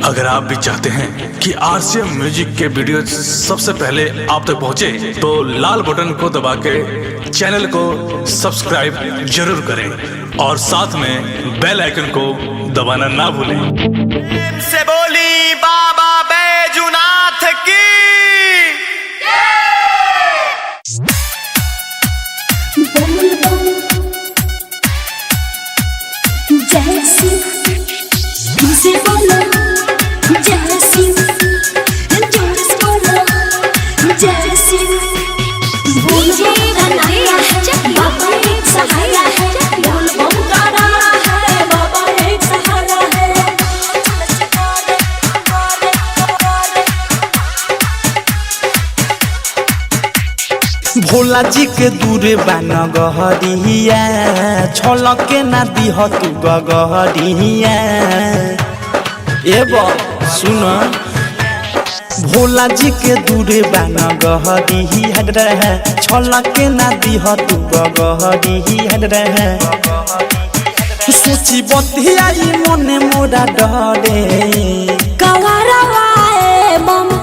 अगर आप भी चाहते हैं कि आरसीएम म्यूजिक के वीडियो सबसे पहले आप तक पहुंचे, तो लाल बटन को दबा के चैनल को सब्सक्राइब जरूर करें और साथ में बेल आइकन को दबाना ना भूलें। से बोली बाबा बैजुनाथ की। बोल बम जय शिव, फिर से बोलो जय शिव, जोर से बोलो जय शिव। बोल बम का नारा है, बाबा एक सहारा है। बोल बम का नारा है, बाबा एक सहारा है। भोला जी के दूरे बान गहरिया, छलके ना दिह तू गहरिया। ए सुन, भोला जी के दूरे बान गहरिया रहे, छलके ना दिह तू गहरिया रहे। सोची बतिया ई मने मोरा डरे। कवारवाए बम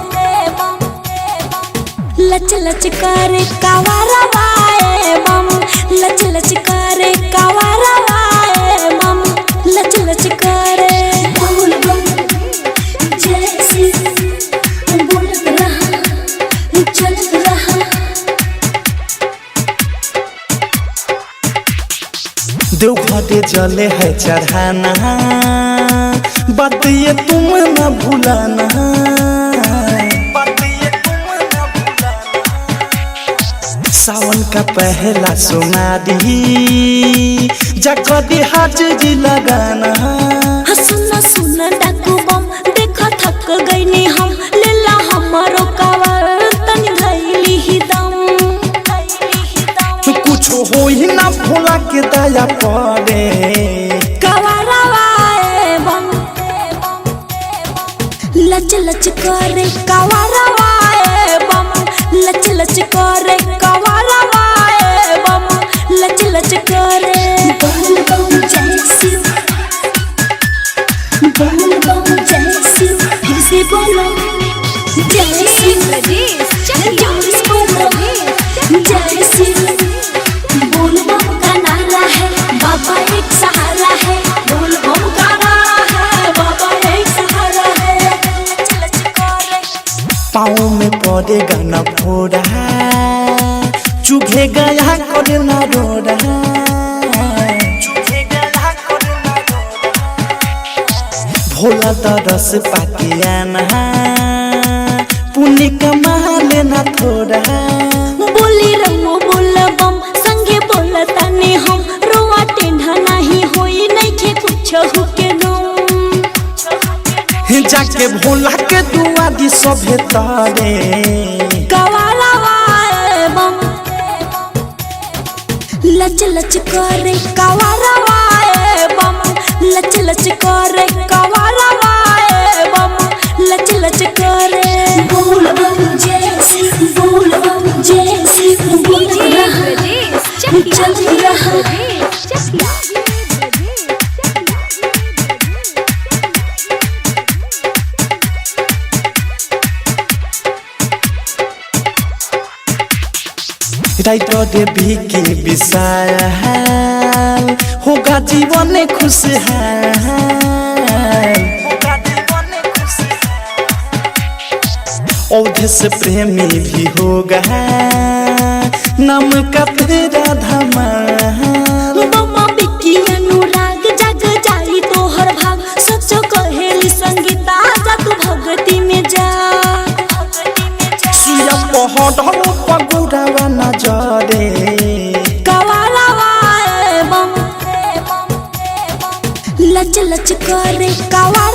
लच लच करे, कवारवाए बम लच लच करे, कवारवाए बम लच लच करे। बोल बम जय शिव, बोलत रहा चलत रहा। देवघरे जले है चढ़ाना, बात ये तुम न भूलाना। सावन का पहला सोनारी जकदी हाजरी लगाना। हाँ सुना सुना डाकू बम, देखा थक गईनी हम, लेला हमारो कावर तनी धैली ही दम। कुछ हो ही ना भोला के दया पड़े। कवारवाए बम लच लच करे, कवारवाए बम लच लच करे, कवारवाए बम लच लच करे। बोल बम जय शिव, बोल बम जय शिव, फिर से बोलो जय शिव, जोर से बोलो जय शिव। बोल बम का नारा है, बाबा एक सहारा है। बोल बम का नारा है, बाबा एक सहारा है। लच लच करे। पाँव में पड़ेगा न फोड़ा, चुभेगा यहाँ करे ना रोड़ा। भोला दरस पाके आना, पुण्य कमा लेना थोड़ा। बोली रंगो बोल बम संगे बोलता ने हम, रोआ टेढ़ा नहीं होई नहीं कुछ हुके गम। जाके भोला के दुआरी सभे तारे। कवारवाए बम लच लच करे, कवारवाए बम लच लच करे, कवारवाए बम लच लच करे। बोल बम जय शिव, बोल बम जय शिव, बोल रहा चल रहा। राइटर देवी के विशाल होगा जीवन खुशहाल। औधे से प्रेमी भी होगा, नाम का तेरा धमाल। बमा बिक्की अनुराग जग जाई तोहर भाग, सचो कहेली संगीता जा तू भक्ति में जा। सुया पहड़ो पगुरावा नजरे। कवारवाए बम लच लच करे, कवारवाए